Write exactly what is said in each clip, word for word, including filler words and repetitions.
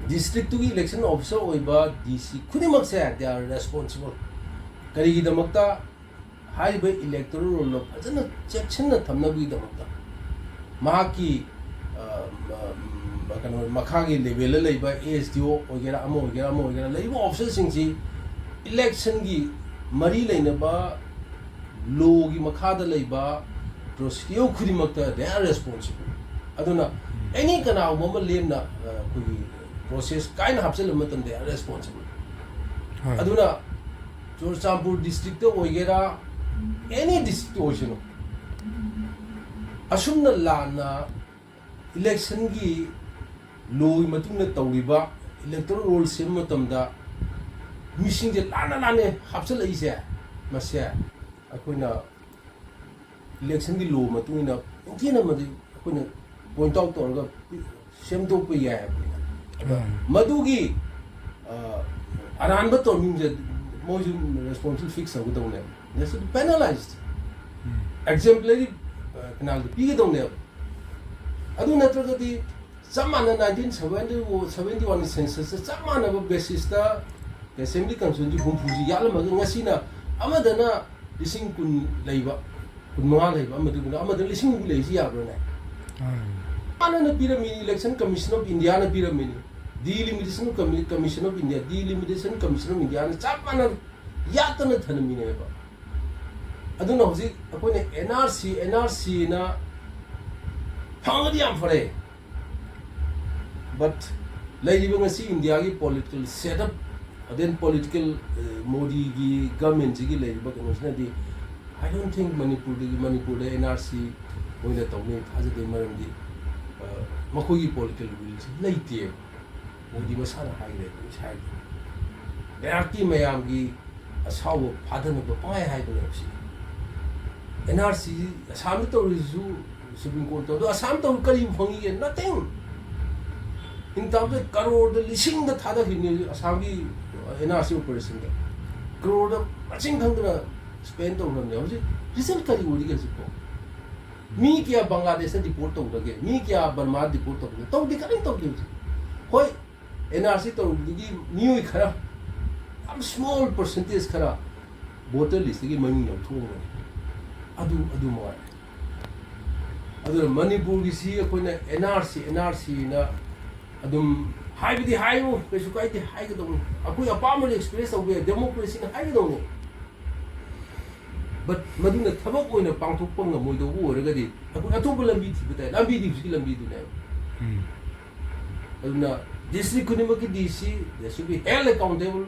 ꯗꯤꯁꯇ꯭ꯔꯤꯛꯇꯨꯒꯤ election officer ꯑꯣꯏꯕ ꯗꯤ ꯁꯤ ꯈꯨꯗꯤꯡꯃꯛꯁꯦ, they are responsible꯫ ꯀꯔꯤꯒꯤꯗꯃꯛꯇ? ꯍꯥꯏꯔꯤꯕ ꯏꯂꯦꯛꯇꯣꯔꯦꯜ ꯔꯣꯜꯗꯣ ꯐꯖꯅ ꯆꯦꯛꯁꯤꯟꯅ ꯊꯝꯅꯕꯒꯤꯗꯃꯛꯇ ꯃꯍꯥꯛꯀꯤ, ꯑ, ꯃ-, ꯃ-, ꯀꯩꯅꯣ, ꯃꯈꯥꯒꯤ ꯂꯦꯚꯦꯜꯗ ꯂꯩꯕ ꯑꯦ ꯑꯦꯁ ꯗꯤ ꯑꯣ ꯑꯣꯏꯒꯦꯔꯥ, ꯑꯃ ꯑꯣꯏꯒꯦꯔꯥ, ꯑꯃ ꯑꯣꯏꯒꯦꯔꯥ, ꯂꯩꯔꯤꯕ ꯑꯣꯐꯤꯁꯥꯔꯁꯤꯡꯁꯤ ꯏꯂꯦꯛꯁꯟꯒꯤ ꯃꯔꯤ ꯂꯩꯅꯕ ꯂꯣꯒꯤ ꯃꯈꯥꯗ ꯂꯩꯕ ꯄ꯭ꯔꯣꯁꯤꯗꯤꯌꯣꯔ ꯈꯨꯗꯤꯡꯃꯛꯇ they are responsible꯫ ꯑꯗꯨꯅ ꯑꯦꯅꯤ ꯀꯅꯥꯒꯨꯝꯕ ꯑꯃ ꯂꯦꯝꯅ, ꯑ, ꯑꯩꯈꯣꯏꯒꯤ ꯄ꯭ꯔꯣꯁꯦꯁ ꯀꯥꯏꯅ ꯍꯥꯞꯆꯤꯜꯂꯕ ꯃꯇꯝꯗ they are responsible꯫ ꯍꯣꯏ꯫ ꯑꯗꯨꯅ ꯆꯨꯔꯆꯥꯟꯄꯨꯔ ꯗꯤꯁꯇ꯭ꯔꯤꯛꯇ ꯑꯣꯏꯒꯦꯔꯥ, ꯑꯦꯅꯤ ꯗꯤꯁꯇ꯭ꯔꯤꯛꯇ ꯑꯣꯏꯁꯅꯨ, ꯑꯁꯨꯝꯅ ꯂꯥꯟꯅ ꯏꯂꯦꯛꯁꯟꯒꯤ ꯂꯣꯒꯤ ꯃꯇꯨꯡꯗ ꯇꯧꯔꯤꯕ ꯏꯂꯦꯛꯇꯣꯔꯦꯜ ꯔꯣꯜ ꯁꯦꯝꯕ ꯃꯇꯝꯗ ꯃꯤꯁꯤꯡꯁꯦ ꯂꯥꯟꯅ ꯂꯥꯟꯅ ꯍꯥꯞꯆꯤꯜꯂꯛꯏꯁꯦ, ꯃꯁꯦ ꯑꯩꯈꯣꯏꯅ ꯏꯂꯦꯛꯁꯟꯒꯤ ꯂꯣ ꯃꯇꯨꯡ ꯏꯟꯅ ꯅꯤꯡꯊꯤꯅ ꯃꯗꯨ ꯑꯩꯈꯣꯏꯅ ꯄꯣꯏꯟꯠ ꯑꯥꯎꯠ ꯇꯧꯔꯒ ꯁꯦꯝꯗꯣꯛꯄ ꯌꯥꯏ ꯍꯥꯏꯕꯅꯤꯅ꯫ ꯑꯗ ꯎꯝ꯫ ꯃꯗꯨꯒꯤ, ꯑ, ꯑꯔꯥꯟꯕ ꯇꯧꯔꯃꯤꯁꯦ ꯃꯣꯏꯁꯨ ꯔꯦꯁꯄꯣꯟꯁꯤꯕꯜ ꯐꯤꯛꯁ ꯇꯧꯒꯗꯧꯅꯦꯕ꯫ They should be penalized꯫ Um. Exemplary, uh, penalty ꯄꯤꯒꯗꯧꯅꯦꯕ꯫ ꯑꯗꯨ ꯅꯠꯇ꯭ꯔꯒꯗꯤ ꯆꯞ ꯃꯥꯟꯅ nineteen seventy, seventy one ꯁꯦꯟꯁꯁꯇ ꯆꯞ ꯃꯥꯟꯅꯕ ꯕꯦꯁꯤꯁꯇ ꯑꯦꯁꯦꯝꯕ꯭ꯂꯤ ꯀꯟꯁꯇꯤꯇ꯭ꯌꯨꯟꯁꯤ ꯍꯨꯝꯐꯨꯁꯤ ꯌꯥꯠꯂꯝꯃꯒ ꯉꯁꯤꯅ ꯑꯃꯗꯅ ꯂꯤꯁꯤꯡ ꯀꯨꯟ ꯂꯩꯕ, ꯀꯨꯟ ꯃꯉꯥ ꯂꯩꯕ, ꯑꯃꯗꯨꯅ, ꯑꯃꯗꯅ ꯂꯤꯁꯤꯡ ꯍꯨꯝꯐꯨ ꯂꯩꯁꯤ ꯌꯥꯕ꯭ꯔꯥꯅꯦ? ꯎꯝ꯫ ꯃꯥꯅꯅ ꯄꯤꯔꯝꯃꯤꯅꯤ, ꯏꯂꯦꯛꯁꯟ ꯀꯃꯤꯁꯟ ꯑꯣꯐ ꯏꯟꯗꯤꯌꯥꯅ ꯄꯤꯔꯝꯃꯤꯅꯤ, ꯗꯤꯂꯤꯃꯤꯇꯦꯁꯟ ꯀꯃꯤ-, commission of India, delimitation commission of ꯏꯟꯗꯤꯌꯥꯅ ꯆꯞ ꯃꯥꯟꯅ ꯌꯥꯠꯇꯅ ꯊꯅꯝꯃꯤꯅꯦꯕ꯫ ꯑꯗꯨꯅ ꯍꯧꯖꯤꯛ ꯑꯩꯈꯣꯏꯅ N R C, N R ꯁꯤꯅ ꯐꯪꯉꯗꯤ ꯌꯥꯝ ꯐꯔꯦ꯫ But ꯂꯩꯔꯤꯕ ꯉꯁꯤ ꯏꯟꯗꯤꯌꯥꯒꯤ political setup, then political, ꯑ, ꯃꯣꯗꯤꯒꯤ ꯒꯚꯔꯟꯃꯦꯟꯁꯤꯒꯤ ꯂꯩꯔꯤꯕ ꯀꯩꯅꯣꯁꯤꯅꯗꯤ, I don't think ꯃꯅꯤꯄꯨꯔꯗꯒꯤ, ꯃꯅꯤꯄꯨꯔꯗ ꯑꯦꯟ ꯑꯥꯔ ꯁꯤ ꯃꯣꯏꯅ ꯇꯧꯅꯤ ꯊꯥꯖꯗꯦ꯫ ꯃꯔꯝꯗꯤ, ꯑ, ꯃꯈꯣꯏꯒꯤ political willꯁꯤ ꯂꯩꯇꯦꯕ꯫ ꯃꯣꯗꯤ ꯃꯁꯥꯅ ꯍꯥꯏꯈ꯭ꯔꯦ, ꯉꯁꯥꯏꯒꯤ ꯂꯩꯔꯥꯛꯀꯤ ꯃꯌꯥꯝꯒꯤ ꯑꯁꯥꯎꯕ ꯐꯥꯗꯅꯕ ꯄꯪꯍꯥꯏ ꯍꯥꯏꯕꯅꯦꯕ ꯁꯤ꯫ ꯑꯦꯟ ꯑꯥꯔ ꯁꯤ ꯑꯁꯥꯝꯗ ꯇꯧꯔꯤꯁꯤꯁꯨ ꯁꯨꯄ꯭ꯔꯤꯝ ꯀꯣꯔꯠꯇ, ꯑꯗꯣ ꯑꯁꯥꯝ ꯇꯧꯔꯤ ꯀꯔꯤꯕꯨ ꯐꯪꯉꯤꯒꯦ? Nothing꯫ In terms of ꯀꯔꯣꯔꯗ ꯂꯤꯁꯤꯡꯗ ꯊꯥꯗꯈꯤꯕꯅꯤ ꯑꯁꯥꯝꯒꯤ ꯑꯦꯟ ꯑꯥꯔ ꯁꯤ ꯑꯣꯄꯔꯦꯁꯟꯗ꯫ ꯀꯔꯣꯔꯗ ꯃꯁꯤꯡ ꯈꯪꯗꯅ ꯁ꯭ꯄꯦꯟ ꯇꯧꯈ꯭ꯔꯕꯅꯦ꯫ ꯍꯧꯖꯤꯛ ꯔꯤꯖꯜ ꯀꯔꯤ ꯑꯣꯏꯔꯤꯒꯦ ꯍꯧꯖꯤꯛꯐꯥꯎ? ꯃꯤ ꯀꯌꯥ ꯕꯪꯒ꯭ꯂꯥꯗꯦꯁꯇ ꯗꯤꯄꯣꯔꯠ ꯇꯧꯈ꯭ꯔꯒꯦ? ꯃꯤ ꯀꯌꯥ ꯕꯔꯃꯥꯗ ꯗꯤꯄꯣꯔꯠ ꯇꯧꯈ꯭ꯔꯒꯦ? ꯇꯧꯗꯦ, ꯀꯔꯤꯝ ꯇꯧꯗꯦ ꯍꯧꯖꯤꯛ꯫ ꯍꯣꯏ, ꯑꯦꯟ ꯑꯥꯔ ꯁꯤ ꯇꯧꯔꯨꯕꯗꯒꯤ ꯃꯤꯑꯣꯏ ꯈꯔ, ꯌꯥꯝ ꯁ꯭ꯃꯣꯜ ꯄꯔꯁꯦꯟꯇꯦꯖ ꯈꯔ ꯚꯣꯇꯔ ꯂꯤꯁꯇꯒꯤ ꯃꯃꯤꯡ ꯂꯧꯊꯣꯛꯑꯝꯒꯅꯤ꯫ ꯑꯗꯨ ꯑꯗꯨ ꯃꯉꯥꯏ꯫ ꯑꯗꯨꯅ ꯃꯅꯤꯄꯨꯔꯒꯤꯁꯤ ꯑꯩꯈꯣꯏꯅ N R C N R ꯁꯤꯅ ꯑꯗꯨꯝ ꯍꯥꯏꯕꯗꯤ ꯍꯥꯏꯌꯨ, ꯀꯩꯁꯨ ꯀꯥꯏꯗꯦ, ꯍꯥꯏꯒꯗꯧꯅꯤ꯫ ꯑꯩꯈꯣꯏ ꯑꯄꯥꯝꯕꯗ ꯑꯦꯛꯁꯄ꯭ꯔꯦꯁ ꯇꯧꯕ ꯌꯥꯏ, ꯗꯦꯃꯣꯀ꯭ꯔꯦꯁꯤꯅ ꯍꯥꯏꯒꯗꯧꯅꯤ꯫ ꯕꯠ ꯃꯗꯨꯅ ꯊꯕꯛ ꯑꯣꯏꯅ ꯄꯥꯡꯊꯣꯛꯄ ꯉꯝꯃꯣꯏꯗꯧꯕ ꯑꯣꯏꯔꯒꯗꯤ ꯑꯩꯈꯣꯏ ꯑꯇꯣꯞꯄ ꯂꯝꯕꯤ ꯊꯤꯕ ꯇꯥꯏ꯫ ꯂꯝꯕꯤꯗꯤ ꯍꯧꯖꯤꯛꯀꯤ ꯂꯝꯕꯤꯗꯨꯅꯦꯕ꯫ ꯑꯗꯨꯅ ꯗꯤꯁꯇ꯭ꯔꯤꯛ ꯈꯨꯗꯤꯡꯃꯛꯀꯤ ꯗꯤ ꯁꯤ, they should be held accountable꯫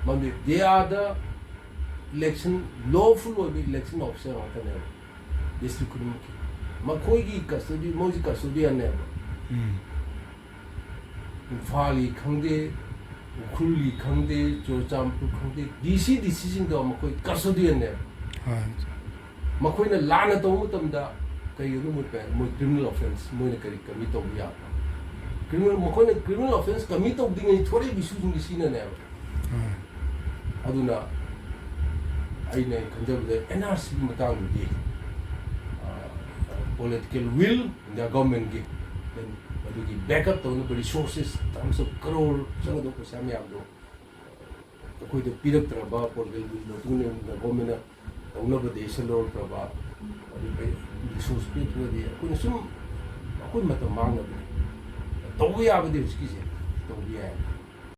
ꯃꯔꯝꯗꯤ they are the election, ꯂꯣꯐꯨꯜ ꯑꯣꯏꯕ ꯏꯂꯦꯛꯁꯟ ꯑꯣꯐꯤꯁꯔ ꯉꯥꯛꯇꯅꯦꯕ ꯗꯤꯁꯇ꯭ꯔꯤꯛ ꯈꯨꯗꯤꯡꯃꯛꯀꯤ꯫ ꯃꯈꯣꯏꯒꯤ ꯀꯁꯇꯗꯤ, ꯃꯣꯏꯁꯤ ꯀꯁꯇꯣꯗꯤꯌꯟꯅꯦꯕ꯫ ꯏꯝꯐꯥꯜꯒꯤ ꯈꯪꯗꯦ, ꯎꯈ꯭ꯔꯨꯜꯒꯤ ꯈꯪꯗꯦ, ꯆꯨꯔꯆꯥꯟꯄꯨꯔ ꯈꯪꯗꯦ, ꯗꯤ ꯁꯤ, ꯗꯤ ꯁꯤꯁꯤꯡꯗꯣ ꯃꯈꯣꯏ ꯀꯁꯇꯣꯗꯤꯌꯟꯅꯦꯕ꯫ ꯃꯈꯣꯏꯅ ꯂꯥꯟꯅ ꯇꯧꯕ ꯃꯇꯝꯗ ꯀꯔꯤꯒꯤꯅꯣ ꯃꯣꯏ ꯄꯦ-, ꯃꯣꯏ ꯀ꯭ꯔꯤꯃꯤꯅꯦꯜ ꯑꯣꯐꯦꯟꯁ ꯃꯣꯏꯅ ꯀꯔꯤ ꯀꯃꯤꯠ ꯇꯧꯕ ꯌꯥꯕ? ꯀ꯭ꯔꯤꯃꯤꯅꯦꯜ, ꯃꯈꯣꯏꯅ ꯀ꯭ꯔꯤꯃꯤꯅꯦꯜ ꯑꯣꯐꯦꯟꯁ ꯀꯃꯤꯠ ꯇꯧꯗ꯭ꯔꯤꯉꯩ ꯊꯣꯔꯛꯏꯕ ꯏꯁꯨꯁꯤꯡꯁꯦ ꯁꯤꯅꯅꯦꯕ꯫ ꯑꯗꯨꯅ ꯑꯩꯅ ꯈꯟꯖꯕꯗ ꯑꯦꯟ ꯑꯥꯔ ꯁꯤꯒꯤ ꯃꯇꯥꯡꯗꯗꯤ, ꯑ, ꯄꯣꯂꯤꯇꯤꯀꯦꯜ ꯋꯤꯜ ꯏꯟꯗꯤꯌꯥ ꯒꯚꯔꯟꯃꯦꯟꯠꯀꯤ, then ꯃꯗꯨꯒꯤ ꯕꯦꯛꯑꯞ ꯇꯧꯅꯕ ꯔꯤꯁꯣꯔꯁꯦꯁ, terms of crore ꯆꯪꯒꯗꯧꯕ ꯄꯩꯁꯥ ꯃꯌꯥꯝꯗꯣ ꯑꯩꯈꯣꯏꯗ ꯄꯤꯔꯛꯇ꯭ꯔꯕ, ꯄꯣꯂꯤꯇꯤꯀꯦꯜ ꯋꯤꯜ ꯃꯇꯨꯡ ꯏꯟꯅ ꯒꯚꯔꯟꯃꯦꯟꯠꯅ ꯇꯧꯅꯕ ꯗꯤꯁꯤꯖꯟ ꯂꯧꯔꯛꯇ꯭ꯔꯕ, ꯑꯗꯨ ꯔꯤꯁꯣꯔꯁ ꯄꯤꯔꯛꯇ꯭ꯔꯒꯗꯤ ꯑꯩꯈꯣꯏꯅ ꯁꯨꯝ ꯑꯩꯈꯣꯏ ꯃꯇꯝ ꯃꯥꯡꯅꯕꯅꯤ꯫ ꯇꯧꯕ ꯌꯥꯕꯗꯤ ꯍꯧꯖꯤꯛꯀꯤꯁꯦ ꯇꯧꯕ ꯌꯥꯏ꯫